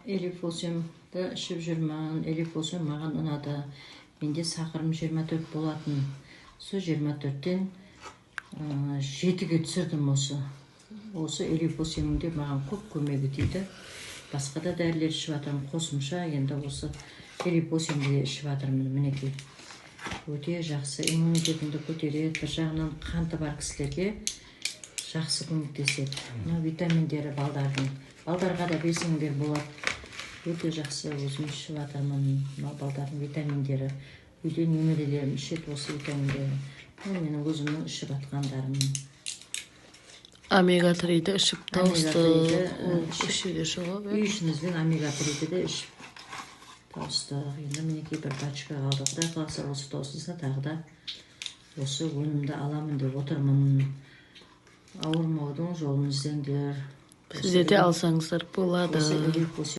Элифосемді ішіп жүрмін. Элифосем маған ұнады. Менде сахарым 24 болатын. Сол 24-тен 7-ге түсірдім осы. Осы Элифосемнің де маған көп көмегі тиді. Басқа да дәрілер ішіп жатырмын қосымша, енді осы Элифосемді де ішіп жатырмын, мінекей. Өте жақсы, иммунитетіңді көтереді, бір жағынан қанты бар кісілерге жақсы көмектеседі. Мынау витаминдері балдардың. Балдарға да берсеңдер болады. Өте жақсы, өзім ішіп жатырмын. Мынау балдардың витаминдері. Үйде немерелерім ішеді осы витаминдерді. Мынау менің өзімнің ішіп жатқандарым. Омега 3-ді ішіп Омега тауыстық. 3-ді, Ол ішіп. Ішуге шығып. Үй ішімізбен омега 3-ді де ішіп тауыстық. Енді, мінекей, бір пачка қалды. Құдай қаласа, осы таусылса, тағы да осы өнімді аламын деп отырмын. Ауырмаудың жолын іздеңдер. Сіздер де алсаңыздар болады. Осы Элифос.